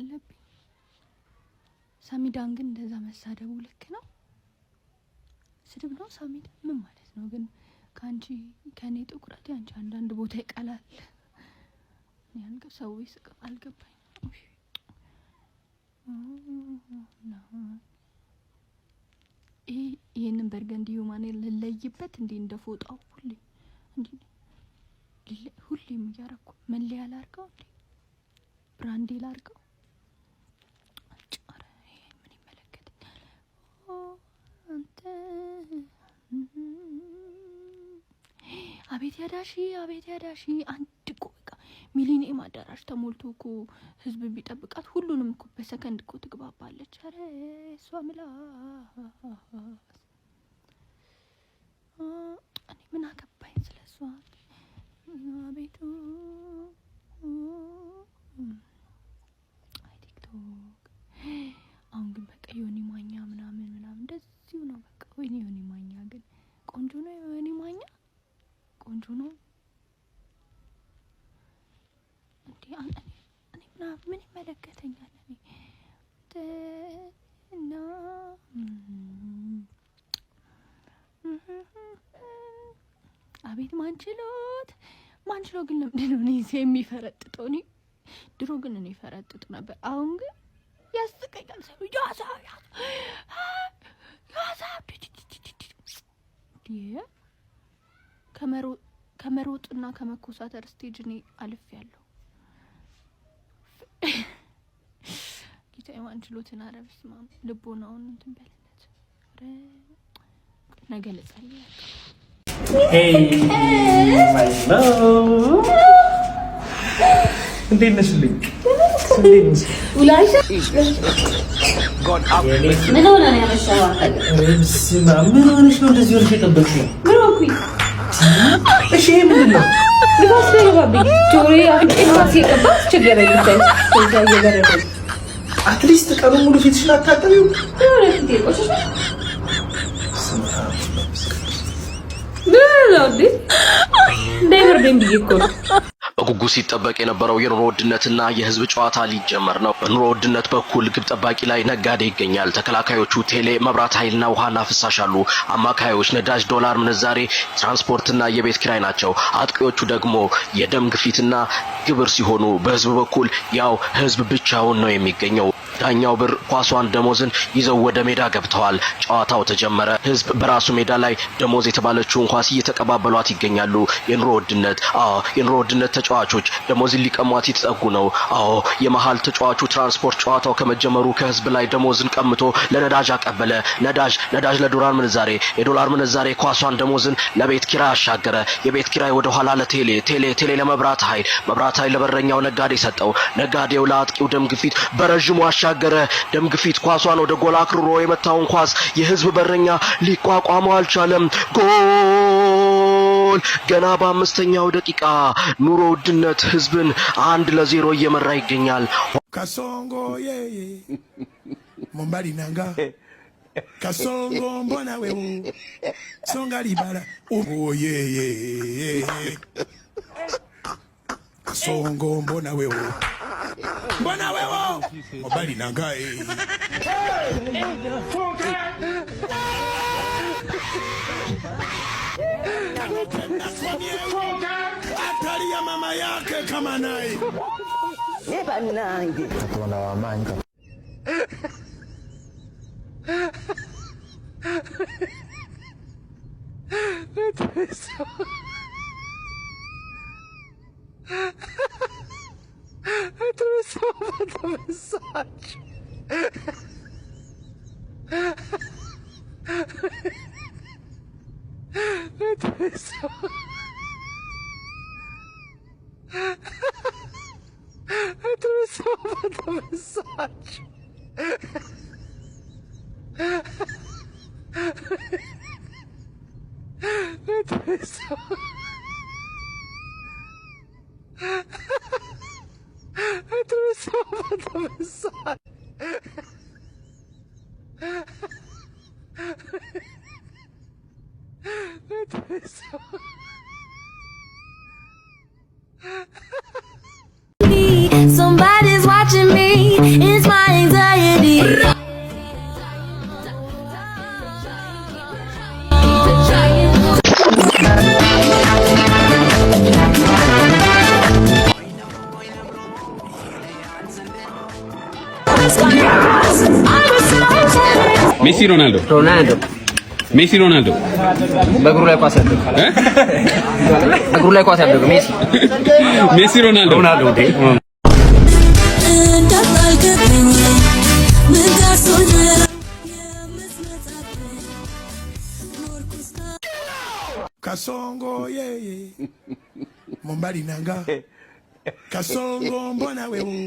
አለብኝ። ሳሚዳን ግን እንደዛ መሳደቡ ልክ ነው? ስድብ ነው። ሳሚዳ ምን ማለት ነው ግን? ከአንቺ ከእኔ ጥቁረት ያንቺ አንዳንድ ቦታ ይቀላል። ያን ሰው ስቅ አልገባኝ። ይሄ ይሄንን burgundy human ልለይበት እንዴ? እንደ ፎጣው ሁሌ እንዴ ሁሌም እያረኩ መለያ ላርገው እንዴ? Brand ኤ ላርገው? ኧረ ይሄ ምን ይመለከተኛል? አንተ አቤት ያዳሺ፣ አቤት ያዳሺ። አንድ እኮ በቃ ሚሊኒየም አዳራሽ ተሞልቶ እኮ ህዝብ ቢጠብቃት ሁሉንም እኮ በሰከንድ እኮ ትግባባለች። ኧረ እሷ ምላስ፣ እኔ ምን አገባኝ ስለ እሷ። አቤቱ አይ ቲክቶክ። አሁን ግን በቃ ዮኒ ማኛ ምናምን ምናምን እንደዚሁ ነው በቃ። ወይኔ ዮኒ ማኛ ግን ቆንጆ ነው። ዮኒ ማኛ ቆንጆ ነው እንዴ? እኔ ምን ይመለከተኛል? እኔ እና አቤት ማንችሎት ማንችሎ ግን ለምንድን ነው እኔ የሚፈረጥጠው? እኔ ድሮ ግን እኔ ፈረጥጥ ነበር። አሁን ግን ያስቀኛል። ሰው ያዛ ያዛ ከመሮጥና ከመኮሳተር stage እኔ አልፌያለሁ። ጌታ ማንችሎትን ኧረ በስመ አብ ልቦናውን እንትን በልለት። ኧረ ነገ ልጸልይ። Hey, my love. እንዴት ነሽልኝ? እንዴት ነሽ? ምን ሆነህ ነው ያመሸኸው? አንተ ግን በስመ አብ፣ ምን ሆነሽ ነው እንደዚህ ሆነሽ የጠበቅሽኝ? ምን ሆንኩኝ? እሺ ይሄ ምንድን ነው? ንፋስ ገባብኝ። ጆሮዬ አፍንጫዬ ንፋስ እየገባ አስቸገረኝ። ብታይ ከዛ እየበረደኝ At least ቀኑን ሙሉ ፊትሽን አታጠቢው? ምን ሆነ? ፊቴ ቆሸሸ? ምን ሆነህ ነው እንዴ? እንዳይበርደኝ ብዬ እኮ ነው። በጉጉት ሲጠበቅ የነበረው የኑሮ ውድነትና የህዝብ ጨዋታ ሊጀመር ነው። በኑሮ ውድነት በኩል ግብ ጠባቂ ላይ ነጋዴ ይገኛል። ተከላካዮቹ ቴሌ፣ መብራት ኃይልና ውሃና ፍሳሽ አሉ። አማካዮች ነዳጅ፣ ዶላር ምንዛሬ፣ ትራንስፖርትና የቤት ኪራይ ናቸው። አጥቂዎቹ ደግሞ የደም ግፊትና ግብር ሲሆኑ በህዝብ በኩል ያው ህዝብ ብቻውን ነው የሚገኘው። ዳኛው ብር፣ ኳሷን፣ ደሞዝን ይዘው ወደ ሜዳ ገብተዋል። ጨዋታው ተጀመረ። ህዝብ በራሱ ሜዳ ላይ ደሞዝ የተባለችውን ኳስ እየተቀባበሏት ይገኛሉ። የኑሮ ውድነት፣ አዎ የኑሮ ውድነት ተጫዋቾች ደሞዝን ሊቀሟት የተጠጉ ነው። አዎ የመሃል ተጫዋቹ ትራንስፖርት ጨዋታው ከመጀመሩ ከህዝብ ላይ ደሞዝን ቀምቶ ለነዳጅ አቀበለ። ነዳጅ ነዳጅ ለዶላር ምንዛሬ፣ የዶላር ምንዛሬ ኳሷን ደሞዝን ለቤት ኪራይ አሻገረ። የቤት ኪራይ ወደ ኋላ ለቴሌ፣ ቴሌ ቴሌ ለመብራት ኃይል፣ መብራት ኃይል ለበረኛው ነጋዴ ሰጠው። ነጋዴው ለአጥቂው ደም ግፊት በረዥሙ አሻገረ። ደም ግፊት ኳሷን ወደ ጎል አክርሮ የመታውን ኳስ የህዝብ በረኛ ሊቋቋመው አልቻለም። ጎል! ገና በ5ኛው ደቂቃ ኑሮ ውድነት ህዝብን 1-0 እየመራ ይገኛል። Kasongo yeye mobali na nga Kasongo mbona wewe songa libala oh yeye Kasongo mbona wewe mbona wewe mobali na nga eh. Atalia mama yake kama naye. Katonda w'amaanyi. Somebody's watching me. ሜሲ ሮናልዶ? ሮናልዶ። ሜሲ ሮናልዶ? በእግሩ ላይ ኳስ ያደረገው፣ በእግሩ ላይ ኳስ ያደረገው ሜሲ። ሜሲ ሮናልዶ? ሮናልዶ። እንዳጣልክብኝ ምን ደርሶ ነው የምትመጣብኝ? ኖርኩ እስከ Kasongo yeye mobali na nga Kasongo, mbona wewe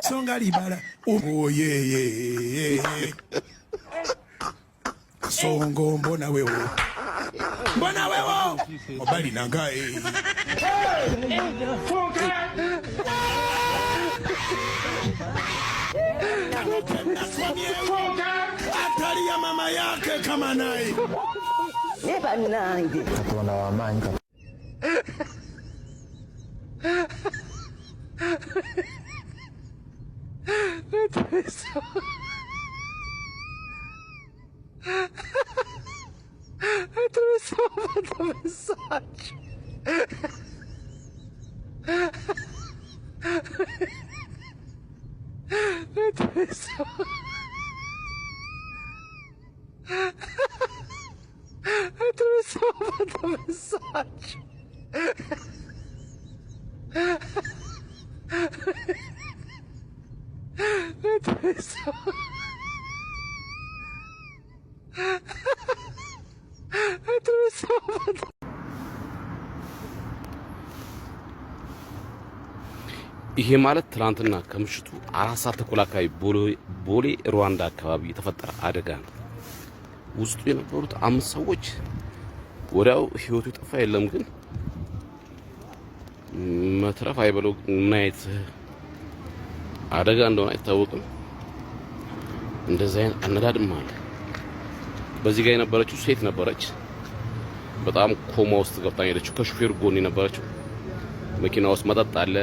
songa libala? Oh yeye Kasongo, mbona wewe, mbona wewe mobali na nga eh. Atalia mama yake kama naye. Katonda wamaanyi. ይሄ ማለት ትናንትና ከምሽቱ 4 ሰዓት ተኩል አካባቢ ቦሌ ሩዋንዳ አካባቢ የተፈጠረ አደጋ ነው። ውስጡ የነበሩት አምስት ሰዎች ወዲያው ህይወቱ የጠፋ የለም፣ ግን መትረፍ አይበለው ምን አይነት አደጋ እንደሆነ አይታወቅም። እንደዚህ አይነት አነዳድም አለ። በዚህ ጋር የነበረችው ሴት ነበረች። በጣም ኮማ ውስጥ ገብታ ሄደችው። ከሹፌሩ ጎን የነበረችው። መኪና ውስጥ መጠጥ አለ።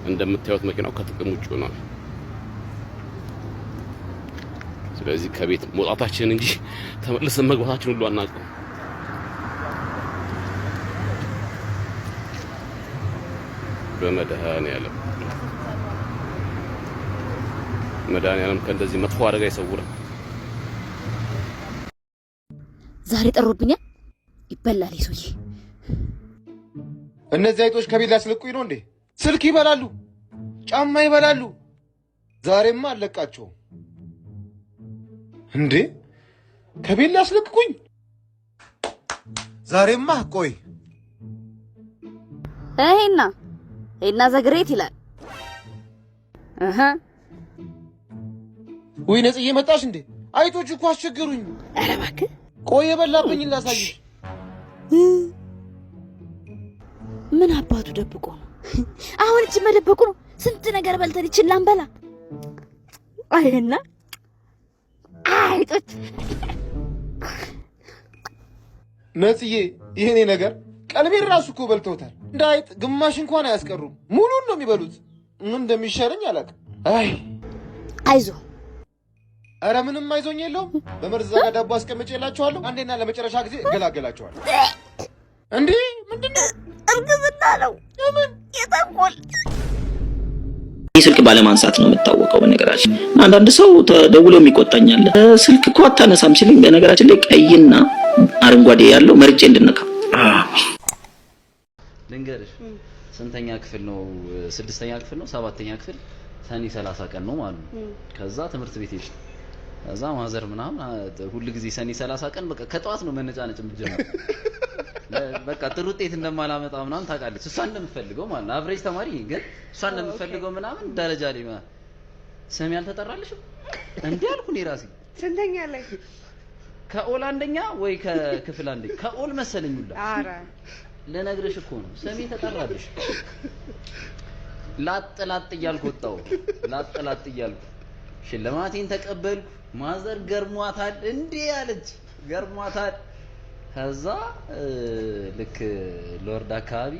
እንደምታዩት መኪናው ከጥቅም ውጭ ሆኗል። ስለዚህ ከቤት መውጣታችንን እንጂ ተመልሰን መግባታችን ሁሉ አናውቅም። በመድኃኔዓለም፣ መድኃኔዓለም ከእንደዚህ መጥፎ አደጋ ይሰውረን። ዛሬ ጠሮብኛል። ይበላል ሰውዬ። እነዚህ አይጦች ከቤት ሊያስለቁኝ ነው እንዴ? ስልክ ይበላሉ፣ ጫማ ይበላሉ። ዛሬማ አለቃቸውም እንዴ? ከቤት ሊያስለቅቁኝ ዛሬማ። ቆይ። ይሄና ይሄና the great ይላል። እህ። ውይ ነጽዬ መጣሽ እንዴ? አይጦች እኮ አስቸገሩኝ። ኧረ እባክህ። ቆይ የበላብኝ ላሳይሽ። ምን አባቱ ደብቆ ነው? አሁን እቺ መደበቁ ነው። ስንት ነገር በልተን ይችን ላንበላ። አይና አይጦች። ነጽዬ ይሄኔ ነገር ቀልቤን ራሱ እኮ በልተውታል። እንደ አይጥ ግማሽ እንኳን አያስቀሩም። ሙሉን ነው የሚበሉት። ምን እንደሚሻለኝ አላውቅም። አይ። አይዞ። ኧረ ምንም አይዞኝ የለውም። በመርዝ ዛጋ ዳቦ አስቀምጬላችኋለሁ። አንዴና ለመጨረሻ ጊዜ እገላገላችኋለሁ። እንዲህ ምንድን ነው? እርግዝና ነው። ምን የተንኮል። ስልክ ባለማንሳት ነው የምታወቀው። በነገራችን አንዳንድ ሰው ተደውሎ የሚቆጣኛል። ስልክ እኮ አታነሳም ሲለኝ፣ በነገራችን ላይ ቀይና አረንጓዴ ያለው መርጬ እንድነካ። ልንገርሽ፣ ስንተኛ ክፍል ነው? ስድስተኛ ክፍል ነው፣ ሰባተኛ ክፍል፣ ሰኔ 30 ቀን ነው ማለት ነው። ከዛ ትምህርት ቤት ሄድን። ከዛ ማዘር ምናምን ሁል ጊዜ ሰኔ 30 ቀን በቃ ከጠዋት ነው መነጫነጭ የምትጀምረው። በቃ ጥሩ ውጤት እንደማላመጣ ምናምን ታውቃለች። እሷ እንደምፈልገው ማለት ነው። Average ተማሪ ነኝ፣ ግን እሷ እንደምፈልገው ምናምን ደረጃ ላይ ስም ያልተጠራልሽም እንዲህ አልኩ እኔ ራሴ። ስንተኛ ላይ? ከ all አንደኛ ወይ ከክፍል አንደኛ፣ ከ all መሰለኝ ሁላ። ኧረ። ልነግርሽ እኮ ነው፣ ስሜ ተጠራልሽ። ላጥ ላጥ እያልኩ ወጣሁ። ላጥ ላጥ እያልኩ ሽልማቴን ተቀበልኩ። ማዘር ገርሟታል፣ እንዴ አለች፣ ገርሟታል። ከዛ ልክ ሎርድ አካባቢ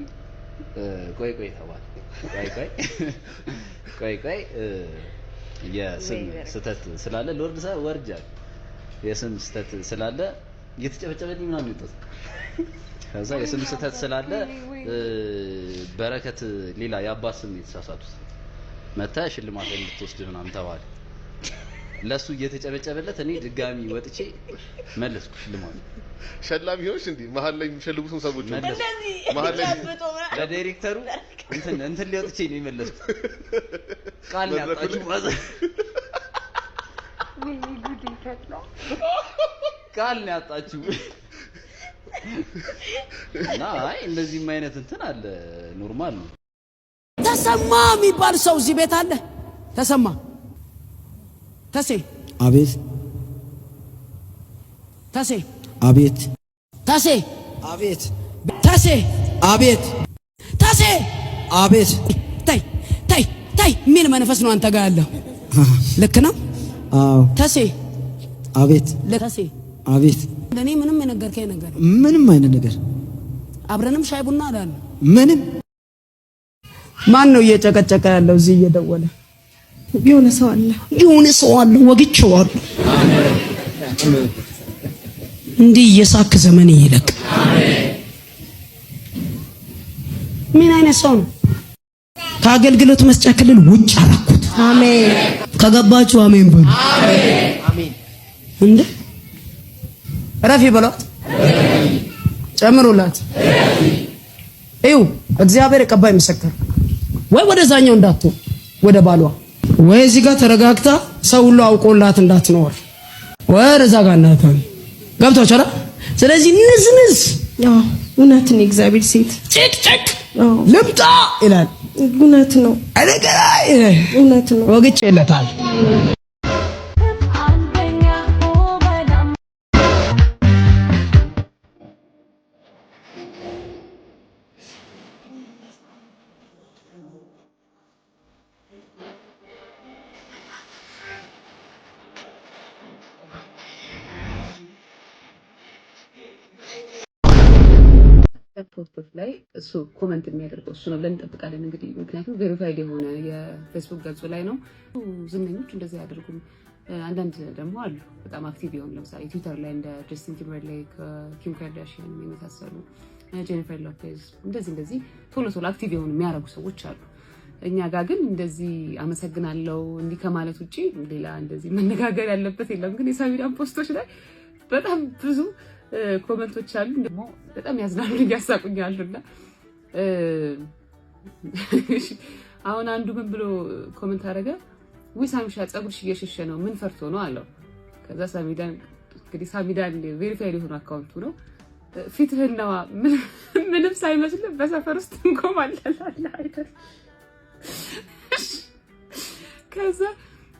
ቆይ ቆይ ተባለ። ቆይ ቆይ ቆይ ቆይ፣ የስም ስህተት ስላለ ሎርድ ወርጃል፣ የስም ስህተት ስላለ እየተጨበጨበልኝ ምናምን የወጣሁት። ከዛ የስም ስህተት ስላለ በረከት ሌላ የአባት ስም የተሳሳቱት መታ ሽልማት እንድትወስድ ምናምን ተባለ። ለሱ እየተጨበጨበለት እኔ ድጋሚ ወጥቼ መለስኩ ሽልማቱ። ሸላሚ ሆንሽ እንዴ? መሀል ላይ የሚሸልሙትን ሰዎች መለስኩ። መሀል ላይ ለዳይሬክተሩ እንትን እንትን ሊወጥቼ ነው የመለስኩት። ቃል ነው ያጣችሁ mother፣ ቃል ነው ያጣችሁ። እና አይ እንደዚህም አይነት እንትን አለ፣ normal ነው። ተሰማ የሚባል ሰው እዚህ ቤት አለ? ተሰማ ተሴ። አቤት። ተሴ። አቤት። ተሴ። አቤት። ተሴ። አቤት። ተሴ። አቤት። ተይ ተይ ተይ የሚል መንፈስ ነው አንተ ጋር ያለው። ልክ ነው? አዎ። ተሴ። አቤት። ተሴ። አቤት። ለእኔ ምንም የነገርከኝ ነገር ምንም አይነት ነገር። አብረንም ሻይ ቡና አላልን። ምንም። ማን ነው እየጨቀጨቀ ያለው እዚህ እየደወለ? የሆነ ሰው አለ። የሆነ ሰው አለ፣ ወግቼዋለሁ። እንዲህ እየሳክ ዘመን ይለቅ። ምን አይነት ሰው ነው? ከአገልግሎት መስጫ ክልል ውጭ አላኩት። አሜን። ከገባችሁ አሜን በሉ። እንዴ ረፊ በሏት፣ ጨምሩላት። እዩ እግዚአብሔር የቀባይ ምስክር ወይ ወደዛኛው እንዳትሆን ወደ ባሏ፣ ወይ እዚህ ጋር ተረጋግታ ሰው ሁሉ አውቆላት እንዳትኖር፣ ወይ ወደዛ ጋር እንዳትሆን። ገብቷችኋል? ስለዚህ ንዝንዝ አዎ እውነት ነው። እግዚአብሔር ሴት ጭቅጭቅ ልምጣ ይላል። እውነት ነው። እውነት ነው። ወግጬለታል። post ኦች ላይ እሱ comment የሚያደርገው እሱ ነው ብለን እንጠብቃለን። እንግዲህ ምክንያቱም verified የሆነ የፌስቡክ ገጹ ላይ ነው። ዝነኞች እንደዚህ አያደርጉም። አንዳንድ ደግሞ አሉ በጣም active የሆኑ፣ ለምሳሌ ትዊተር ላይ እንደ ጀስቲን ቲምበርሌክ፣ ኪም ካርዳሽያን የመሳሰሉ፣ ጄኒፈር ሎፔዝ እንደዚህ እንደዚህ ቶሎ ቶሎ active የሆኑ የሚያደርጉ ሰዎች አሉ። እኛ ጋር ግን እንደዚህ አመሰግናለሁ እንዲህ ከማለት ውጭ ሌላ እንደዚህ መነጋገር ያለበት የለም። ግን የሳሚዳን post ኦች ላይ በጣም ብዙ comment ኦች አሉ። ደግሞ በጣም ያዝናሉ፣ እያሳቁኛሉ። እና አሁን አንዱ ምን ብሎ comment አደረገ? ውይ ሳሚሻ ፀጉርሽ እየሸሸ ነው፣ ምን ፈርቶ ነው አለው። ከዛ ሳሚዳን እንግዲህ ሳሚዳን verified የሆነ account ኡ ነው፣ ፊትህን ነዋ ምንም ሳይመስል በሰፈር ውስጥ እንቆማለን አይደል? ከዛ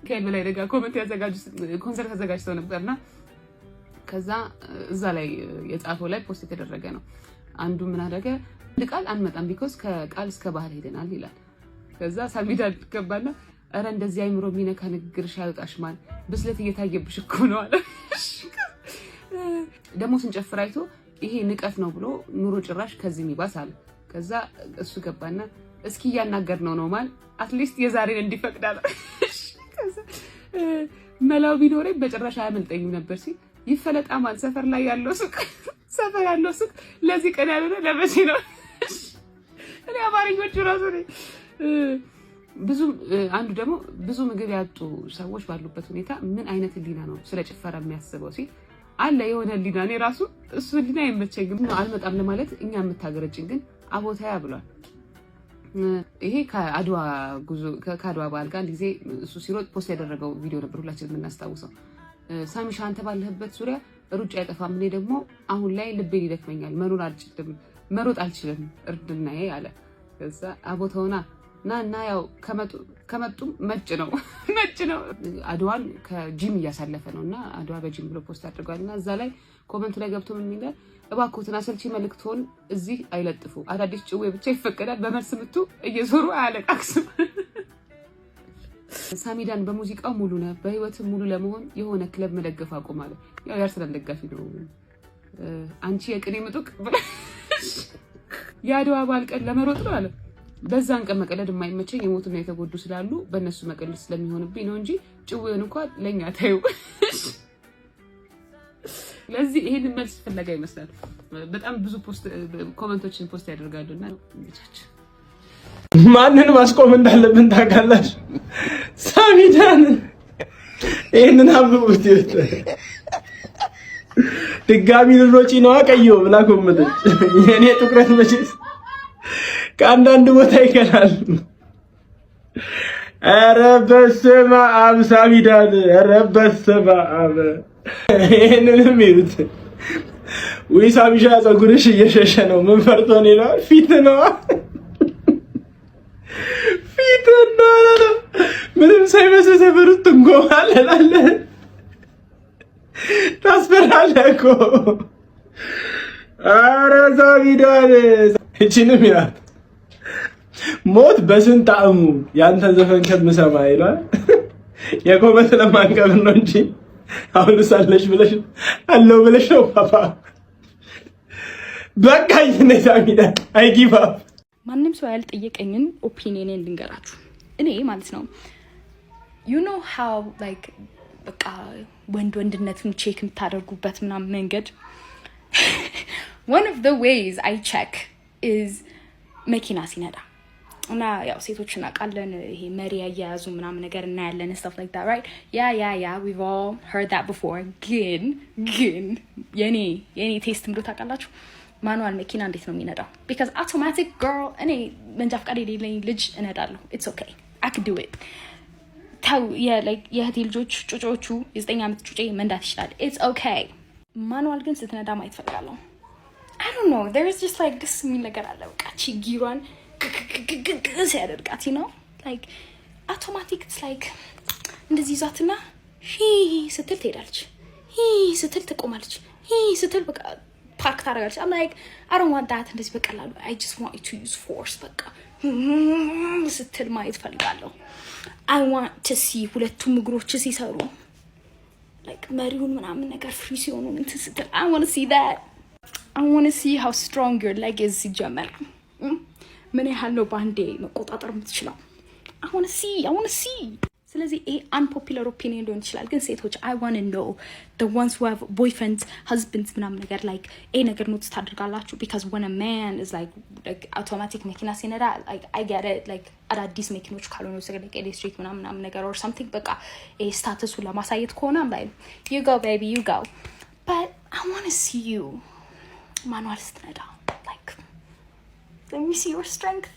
ከኤል በላይ ደጋ comment ያዘጋጁ ኮንሰርት አዘጋጅተው ነበርና ከዛ እዛ ላይ የጻፈው ላይ post የተደረገ ነው። አንዱ ምን አደረገ? አንድ ቃል አንመጣም because ከቃል እስከ ባህል ሄደናል ይላል። ከዛ ሳሚዳን ገባና እረ እንደዚህ አይምሮ የሚነካ ንግግርሽ አይወጣሽ ማን ብስለት እየታየብሽ እኮ ነው አለ። ደግሞ ስንጨፍር አይቶ ይሄ ንቀት ነው ብሎ ኑሮ ጭራሽ ከዚህ የሚባስ አለ። ከዛ እሱ ገባና እስኪ እያናገር ነው ነው ማል at least የዛሬን እንዲፈቅድ አለ። ከዛ መላው ቢኖረኝ በጭራሽ አያመልጠኝም ነበር ሲል ይፈለጣማል ሰፈር ላይ ያለው ሱቅ ሰፈር ያለው ሱቅ ለዚህ ቀን ያልሆነ ለመቼ ነው? እኔ አማርኞቹ ራሱ ብዙ አንዱ ደግሞ ብዙ ምግብ ያጡ ሰዎች ባሉበት ሁኔታ ምን አይነት ህሊና ነው ስለ ጭፈራ የሚያስበው ሲል አለ የሆነ ህሊና። እኔ ራሱ እሱ ህሊና አይመቸኝም። አልመጣም ለማለት እኛ የምታገረጭን ግን አቦታያ ብሏል። ይሄ ከአድዋ ጉዞ ከአድዋ በዓል ጋር አንድ ጊዜ እሱ ሲሮጥ post ያደረገው ቪዲዮ ነበር፣ ሁላችን የምናስታውሰው። ሳሚሻ አንተ ባለህበት ዙሪያ ሩጫ አይጠፋም። እኔ ደግሞ አሁን ላይ ልቤን ይደክመኛል፣ መኖር አልችልም፣ መሮጥ አልችልም፣ እርድናዬ አለ። ከዛ አቦተውና ና እና ያው ከመጡም መጭ ነው መጭ ነው። አድዋን ከጂም እያሳለፈ ነው እና አድዋ በጂም ብሎ post አድርገዋል። እና እዛ ላይ comment ኡ ላይ ገብቶ ምን የሚላል፣ እባክዎትን አሰልቺ መልእክቶን እዚህ አይለጥፉ፣ አዳዲስ ጭዌ ብቻ ይፈቀዳል፣ በመልስ ምቱ እየዞሩ አያለቃቅስም። ሳሚዳን በሙዚቃው ሙሉ ነህ፣ በህይወት ሙሉ ለመሆን የሆነ ክለብ መደገፍ አቁማለሁ። ያው የአርሰናል ደጋፊ ነው። አንቺ የቅኔ ምጡቅ የአድዋ በዓል ቀን ለመሮጥ ነው አለ። በዛን ቀን መቀለድ የማይመቸኝ የሞቱና የተጎዱ ስላሉ በእነሱ መቀለድ ስለሚሆንብኝ ነው እንጂ ጭዌውን እንኳን ለእኛ ታዩ። ለዚህ ይሄንን መልስ ፍለጋ ይመስላል በጣም ብዙ post comment ኦችን post ያደርጋሉና ማንን ማስቆም እንዳለብን ታውቃላችሁ? ሳሚዳንን። ይህንን አንብቡት። ድጋሚ ልሮጪ ነዋ ቀየው ብላ ኮመተች። የእኔ ጥቁረት መቼስ ከአንዳንድ ቦታ ይቀላል። ኧረ በስመ አብ ሳሚዳን፣ ኧረ በስመ አብ። ይህንንም ይዩት። ውይ ሳሚሻ ፀጉርሽ እየሸሸ ነው። ምን ፈርቶ ነው ይለዋል። ፊት ነዋ፣ ፊት ነው። ምንም ሳይመስል ሰፈር ውስጥ ትንጎማለላለህ፣ ታስፈራለህ እኮ። ኧረ ሳሚዳን እችንም ያት ሞት በስንት ጣዕሙ ያንተን ዘፈን ከምሰማ ይሏል። የቆመ ስለማንቀብር ነው እንጂ አሁንስ አለሽ ብለሽ አለው ብለሽ ነው ፓፓ። በቃ ሳሚዳን፣ I give up። ማንም ሰው ያልጠየቀኝን opinion ኔን ልንገራችሁ። እኔ ማለት ነው you know how like በቃ ወንድ ወንድነትን check የምታደርጉበት ምናምን መንገድ፣ one of the ways I check is መኪና ሲነዳ። እና ያው ሴቶች እናውቃለን፣ ይሄ መሪ አያያዙ ምናምን ነገር እናያለን፣ stuff like that, right? Yeah, we've all heard that before። ግን የኔ taste ምዶ ታውቃላችሁ፣ manual መኪና እንዴት ነው የሚነዳው? Because automatic, girl፣ እኔ መንጃ ፈቃድ የሌለኝ ልጅ እነዳለሁ። It's okay, I could do it። ተው፣ የእህቴ ልጆች ጩጮቹ፣ የ9 ዓመት ጩጬ መንዳት ይችላል። It's okay። Manual ግን ስትነዳ ማየት ፈልጋለሁ። I don't know, there is just like ደስ የሚል ነገር አለ። በቃ ቺ ጊሯን ሲያደርጋት ነው። Like automatic, it's like እንደዚህ ይዟትና ሂ ስትል ትሄዳለች፣ ሂ ስትል ትቆማለች፣ ሂ ስትል በቃ ፓርክ ታደርጋለች። I'm like, I don't want that። እንደዚህ በቀላሉ፣ I just want you to use force። በቃ ስትል ማየት ፈልጋለሁ። I want to see ሁለቱም እግሮች ሲሰሩ፣ like መሪውን ምናምን ነገር free ሲሆኑ እንትን ስትል፣ I wanna see that። I wanna see how strong your leg is። ሲጀመር ምን ያህል ነው በአንዴ መቆጣጠር የምትችለው? I wanna see, I wanna see። ስለዚህ ይሄ unpopular opinion ሊሆን ይችላል፣ ግን ሴቶች፣ I wanna know, the ones who have boyfriends, husbands ምናምን ነገር፣ like ይሄ ነገር notice ታደርጋላችሁ? Because when a man is like automatic መኪና ሲነዳ፣ like I get it, like አዳዲስ መኪኖች ካልሆኑ፣ like ኤሌክትሪክ ምናምን ምናምን ነገር or something፣ በቃ ይሄ status ኡን ለማሳየት ከሆነ I'm like, "You go, baby, you go." But I wanna see you manual ስትነዳ። Like, let me see your strength።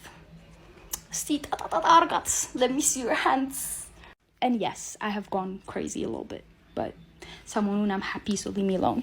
እስቲ ጣጣጣጣ አርጋት። Let me see your hands. And yes, I have gone crazy a little bit, but ሰሞኑን I'm happy, so leave me alone.